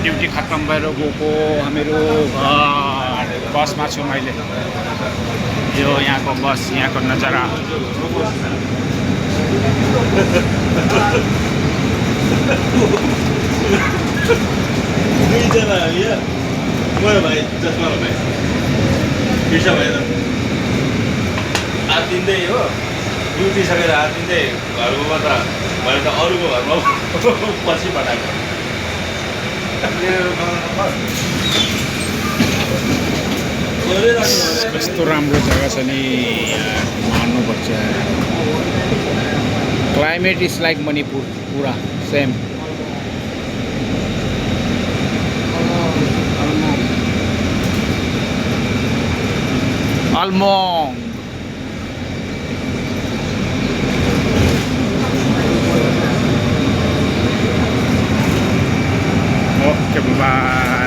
duty खत्म भएर गएको हामीहरू बसमा छौँ अहिले यो यहाँको बस यहाँको नजारा आतिँदै हो ड्युटी सकेर आतिँदै घरको त मैले त अरूको घरमा पछि पठाएको कस्तो राम्रो जग्गा छ नि मान्नुपर्छ क्लाइमेट इज लाइक मणिपुर पुरा सेम Almong okay bye